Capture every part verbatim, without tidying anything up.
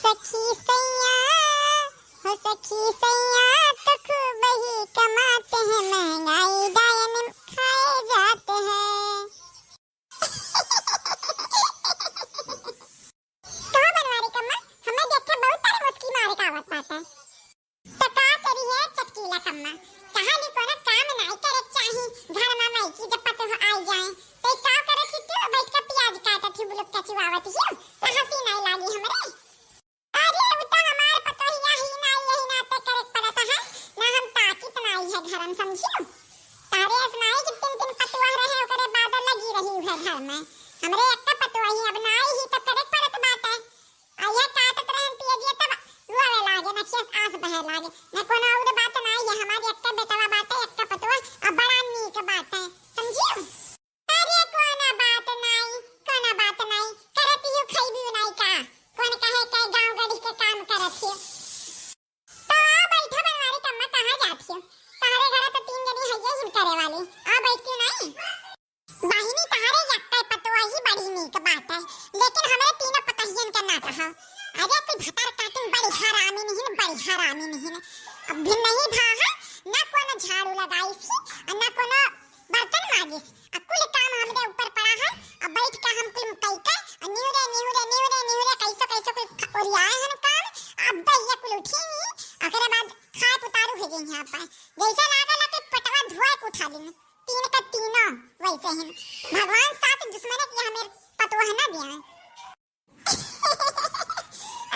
सखी सैया, हो सखी सैया, तो खूब ही कमाते हैं, महंगाई डायन खाए जाते हैं। कहो बनवारी कम्मा, हमें देख के बहुत तारे मुस्की मारे का आवत बाटे। तो का करी है चटकीला कम्मा, कहा ली कोनो काम नाई करे के चाही, घर में माई की जब पतोह आई जाए, तो का करे थी तू बैठ के प्याज काटत ही बुलुक कचुआवत ही, तो हंसी नाई लागी हमरे। अरे उ तो हमार पतोहिया ही नाई, यही नाते करे के पड़त है, ना हम ताकित नाई है घर में समझियो। तारे अस नाई कि तीन तीन पतोह रहे ओकरे बाद लगी रही है घर में, हमरे एक पतोह ही अब नाई ही तो करे के पड़त बाटे। आ ये काटत रहन पिए दिए तब रोवे लागे, न खेस आंस बहे लागे, न कोनो और बात नाई है। हमारी एक बेटवा बाटे, एक पतोह, अब बड़ा नीक बाटे, समझियो। अरे कोनो बात नाई, कोनो बात नाई, करत यू खइबू नाई का? कौन कहे के गांव गढ़ी के काम करत हो? तो आ बैठो बनवारी कम्मा, कहाँ जात हो? तहरे घर तो तीन जनी हइये हिन करे वाली, आ बैठती नाई। बहिनी, तहरे यक्कै पतोह ही बड़ी नीक बात है, लेकिन हमरे तीनों पतोहियन के ना कहो। अरे कोई भतार काटिन बड़ी हरामी नहीं, बड़ी हरामी नहीं। अब भी नहीं भा है, ना कोनो झाड़ू लगाई थी, और ना कोनो बर्तन माजिस, आ कुल काम हमरे ऊपर पड़ा है। अब बैठ के हम कुल कई के, आ निहुरे, निहुरे, निहुरे, निहुरे, कैसो, कैसो कुल ख-, ओरियाए हन काम। अब ये कुल उठी नहीं, ओकरे बाद खाए पुतारू हो गई यहाँ पर। जैसे लागल कि पटवा धोए के उठा दिन, तीन का तीनों वैसे ही। भगवान साथ दुश्मन के हमें पतोह ना दिया।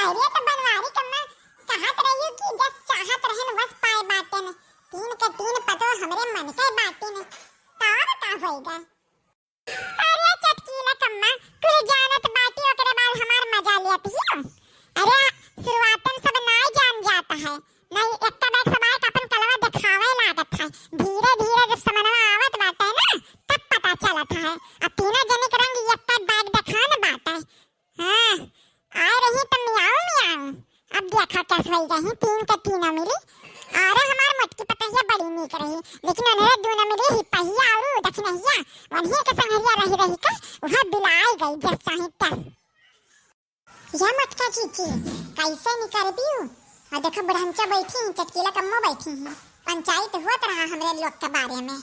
अरे तो बनवारी कम्मा कहत रही कि जस चाहत रहन वस पाए बाटेन, तीन के तीन पतोह हमरे मन के बाटेन, तब का होएगा? अरे चटकीला कम्मा, तू जानत बाटी ओकरे बाद हमार मजा लेत हियो। अरे शुरुआतन सब नाई जान जात है, नहीं एक बार सब आए के अपन कलवा देखावे लागत है, धीरे धीरे जब समनवा आवत बाटे ना तब पता चलत है। अब तीनों जने के रंग एक बार देखान बाटे। हाँ, आए रही त मियाऊ मियाऊ। अब देखा कस होई रही, तीन के तीनों मिली। अरे हमार मोटकी पतोहिया बड़ी नीक रही, लेकिन उन्हें दोनों मिली ही पहिया और दक्षिणहिया, उन्हीं के संगरिया रही रही के वह बिलाई गई जस चाहे तस। या मोटका जीजी, कैसे निकरबियू? और देखो बुढ़ंचा बैठी हैं, चटकीला कम्मो बैठी हैं, पंचायत होत रहा हमरे लोग के बारे में।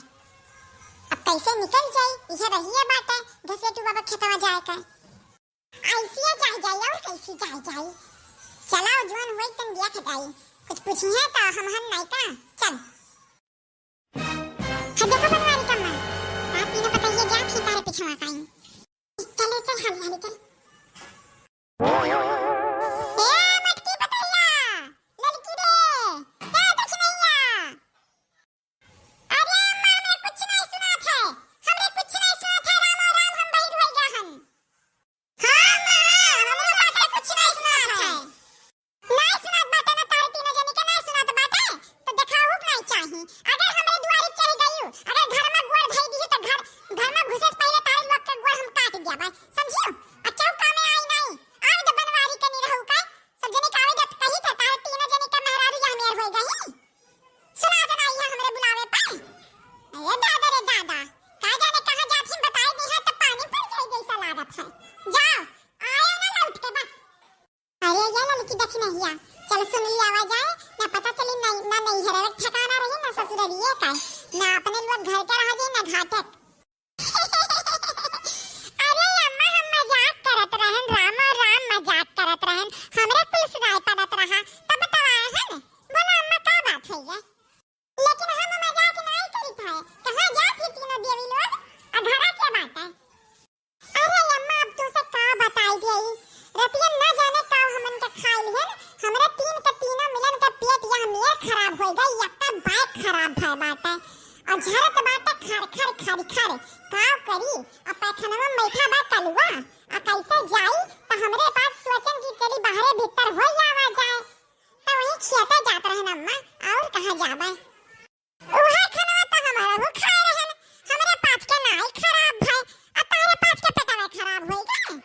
अब कैसे निकल जाई, यह रहिए बाटे घसेटू बाबा खेतवा जाए का। ऐसिया जाए जाए और कैसी जाए जाए। चलाओ जोन होई तन देख जाई। कुछ पूछिए तो हम हन नहीं का। चल। हाँ देखो बनवारी कम्मा, आप तीनों पतोहिया जात ही तारे पिछवा काई। चले चल हाली हाली चल। ए मटकी पतोहिया, ललकी रे, ए दक्षिणैया। अरे अम्मा, हमरे कुछ नहीं सुनात है, हमरे कुछ नहीं सुनात है, रामो राम, हम बहिर होई गया हन। हाँ अम्मा, हाँ, हमरे बात कुछ नहीं सुनात है। नहीं सुनात बाटे ना, तारे तीनों जनी के नहीं सुनात बाटे, तो देखाहू के नहीं चाही। अगर हमरे दुआरी चढ़ गई, अगर घर में गोड़ धई दी तो घर, घर में घुसे से पहले तारे लोग के गोड़ हम काट दिया बा, समझियो? आ चौका में आई नहीं, आवे तो बनवारी के नहीं रहू का, सब जने के आवे जब कही थे, तारे तीनों जने के मेहरारू या हमेर होई गई। सुनात नाई है हमरे बुलावे पे। अरे दादा रे दादा, का जाने कहाँ जात ही बताई दी है तो पानी पड़ जाए जैसा लागत है। जाओ, आयो ना लौट के बस। अरे ये ललकी दक्षिणहिया, चल सुन लिया आवा जाए, ना पता चली नहीं, ना नहीं है ठिकाना रही, ना ससुररिये का, ना अपने लोग घर के रह जाए, ना घाटे। अरे अम्मा, हम मजाक करत रहन, रामो राम मजाक करत रहन, हमरा कुल सुनाई पड़त रहा, तब तो आए हन। बोला अम्मा, का बात है ये? लेकिन हम मजाक नहीं करी था, कहाँ जात ही तीनों देवी लोग, आ घरा के बात है। अरे अम्मा, अब तू से का बताई दिए, रतिया न जाने का हमन के खाई लिहन, हमरा तीन के तीनों मिलन के पेट यह मेर खराब होई गई, यक्का बाय खराब भय बाटे। और झरत बाटे खर खर खर खर। का करी? अब पैखाना में बैठा बा कलुआ, आ कैसे जाई? तो हमरे बात सोचन कि चली बाहरे भीतर हो आवा जाए। तो वही खेते जात रहन अम्मा, और कहाँ जाबे? उहे खनवा तो हमरहू खाए रहन, हमरे पाँच के नाई खराब भय, आ तोहरे पाँच के पेटवा खराब होई गए।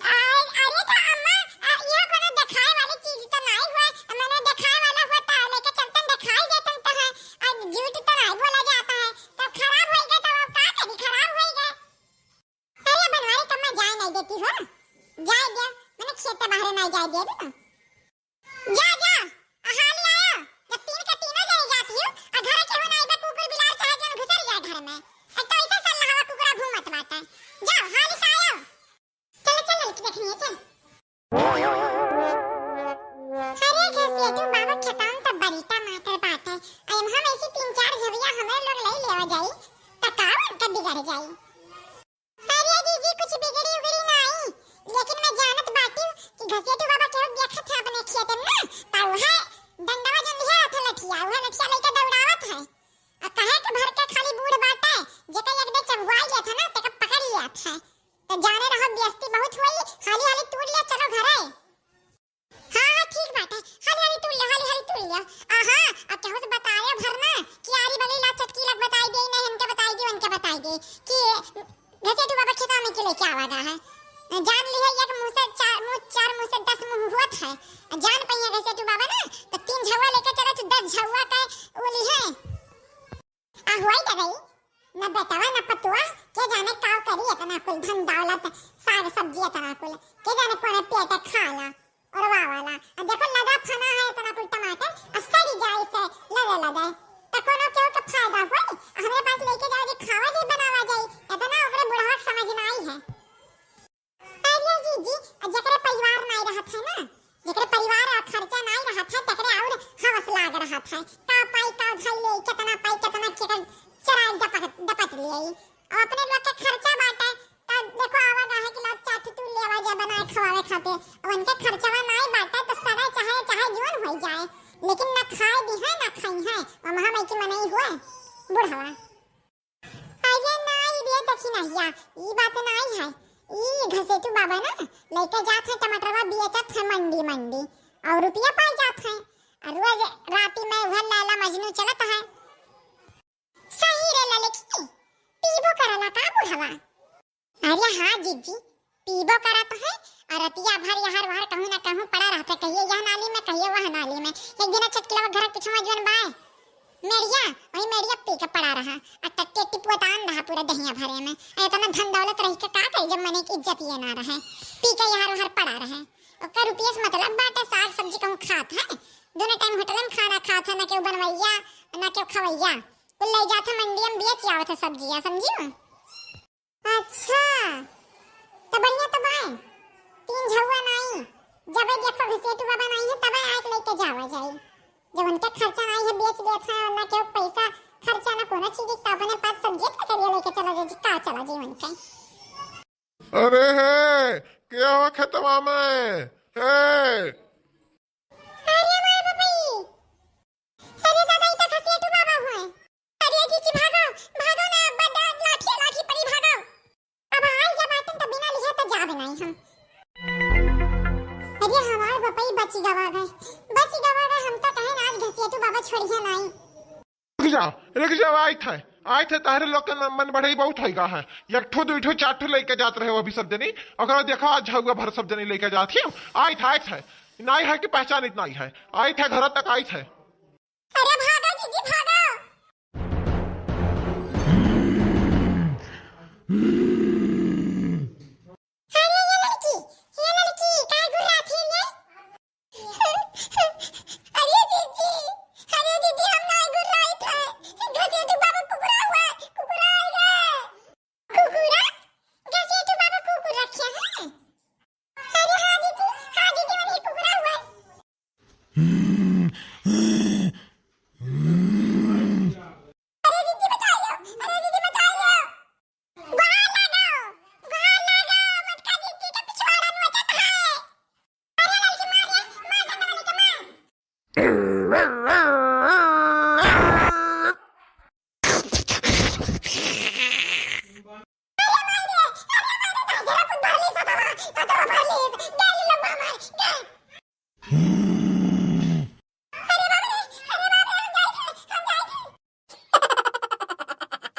आ, अरे तो अम्मा, आ, इहो कोनो देखाए वाली चीज तो नाई हुआ, मने देखाए वाला हुआ तो लेके चलतन, देखाई देतन तो है, आ झूठ तो नाई बोला जाता है, तो खराब होई गए तो अब का करी, खराब होई गए। अरे कइ देती हो। जाए दे, मने खेत बाहरे नाहीं जाए दे ना। जा, जा, आ हाली आयो। जब तीन के तीनों जने जाती हो, आ घरे केहू नाहीं बा, कुकुर बिलार चाहे जौन घुसर जाए घर में। एक तो ऐसे सल्लाहवा कुकुरा घूमत बाटे। जाओ, हाली से आयो। चलो, चल, लड़की देखनी है, चल। अरे, घसेटू बाबा खेतवा में तो बड़ी टमाटर बाटे। आ एमहम ऐसी तीन चार झबिया हमरे लोग ले लेवा जाई, त का उनका बिगड़ जाई? अरे जीजी, कुछ बिगड़ी उगड़ी नाई, लेकिन मैं जानत बाटी कि घसेटू बाबा केहू देखत है अपने खेत में ना, त उहे डंडवा जौन लिहे रहत है लठिया, उहे लठिया लइके दौड़ावत है। आ कहे के भर के खाली बूढ़ बाटे, जेकर एक दे चबुआई लेत है ना, तेका पकड़ लियात है। त जाने रहो, बेइज्जती बहुत होई, हाली हाली तूड़ लिया, चलो घरे। हाँ, हाँ, ठीक बाटे। हाली, हाली तूड़ लिया, हाली, हाली तूड़ लिया। आहा, अब केहू से बताए भर ना कि आरी बली ला चटकी लग बताई दे, नहीं इनके बताई दे, उनके बताई दे कि घसेटू बाबा खेतवा में के लेके आवा गा है। जान ली है, एक मुँह से चार, मुँह चार, मुँह से दस मुँह होत है। जान पइहे घसेटू बाबा ना, तो तीन झउआ लेके चलो, तो दस झउआ के वो ली है। आ हुआई दे गई, न बेटवा न पतुआ, के जाने का करी इतना कुल धन दौलत, साग सब्जी इतना कुल, के जाने कोने पेट खाला, ओरवावाला। आ देखो लदा फना है इतना कुल टमाटर, आ सड़ी जाए से लदे लदे। त कोनो केहू के फायदा होई? आ हमरे पास लेके जाओ जे खावा जाई, बनावा जाई, इतना ओकरे बुढ़वा के समझ ना आई है। अरे जीजी, जेकरे परिवार नाई रहत है ना, जेकरे परिवार और खर्चा नाई रहत है, तेकरे और हवस लाग रहत है। का पाई, का उठाई ले, केतना पाई, केतना केकर चराई डपट, डपट ले आई। और अपने लोग के खर्चा बाटे, त देखो आवा गाहे के लोग चाट तू लेवा जा बनाए खवावे खातिर। अब उनके खर्चवा नाई बाटे, त सगा चाहे, चाहे जोन होई जाए, लेकिन ना खाए दी है, ना खाई है। और महामाई की मनई हुए बुढ़वा। अरे नाई रे दखिनहिया, ई बात नाई है। ई घसेटू बाबा ना लइके जात है टमाटरवा बेचत है मंडी मंडी, और रुपया पाई जात है। और रोज राती में उहे लैला मजनू चलत है। सही रे ललकी, पीबो करला का बुढ़वा? अरे हाँ जीजी, पीबो करत है, और रतिया भर यहर वहर कहूँ ना कहूँ पड़ा रहत है, कहिए यह नाली में, कहिए वह नाली में। एक दिन चटकिला घर के पिछवा जौन बाय मेड़िया, वही मेड़िया पी के पड़ा रहा, आ टट्टी अट्टी पुअतान रहा पूरा दहिया भरे में। आ इतना धन दौलत रही के का करी जब मने की इज्जत ये ना रहे, पी के यहर वहर पड़ा रहे। ओकर रुपये से मतलब बाटे, साग सब्जी कहूँ खात है, दोनों टाइम होटल में खाना खात है, ना केहू बनवैया, ना केहू खवैया, कुल ले जात है मंडिया में बेच आवत है सब्जिया, समझियो। अच्छा, त बढ़िया त बाय। तीन झउआ नाई, जबे देखो घसेटू बाबा नाई है, तबे आके लेके जावा जाई। जब उनके खर्चा नाई है, बेच देत है, ना केहू पैसा खर्चा, ना कोनो चीज, त अपने पास सब्जी के करिया लेके चला जाई, का चला जाई उनके। अरे हे, के हो खेतवा में? हे, अरे माय बापई! अरे दादा, ई त घसेटू बाबा हुए। अरे जीजी भागो, भागो ना, बड्डा लाठी, लाठी पड़ी, भागो। अब आई जब आतन त बिना लिहे त जाबे नहीं हम। अरे हमार बापई बची गवा गए, बची गवा गए, हम त कहे ना आज घसेटू बाबा छोड़िए नहीं। रुक जा, रुक जा, आइत है, आइत है, तहरे लोग के न-, मन बढ़ई बहुत होइगा है। एक ठो, दुई ठो, चार ठो लइके जात रहे हो अभी सब जनी, ओकरा देखा आज झउआ भर सब जनी लइके जात ही। आइत है, आइत है, नाई है कि पहचानित नाई है, आइत है, घर तक आइत है। अरे भागो जीजी, भागो। अरे ये लड़की, ये लड़की, काय गुर्रात है ये? अरे जीजी, अरे दीदी, हम नाई गुर्राइत है। घसेटू बाबा कुकुरा हुआ, कुकुरा आएगा। कुकुरा? घसेटू बाबा कुकुर रखे हैं? अरे हाँ दीदी, हाँ दीदी, वही कुकुरा हुआ है। अरे दीदी बचाइयो, अरे दीदी बचाइयो। गुहार लागो, गुहार लागो, मटका दीदी के पिछवाड़ा नोचत है। अरे लड़की मार रे, मार डंडा वाली के मार। अरे मार रे, अरे मार रे, दादा कुछ भर ली सदावा, सदावा भर ली, गैल लो मार, गैल।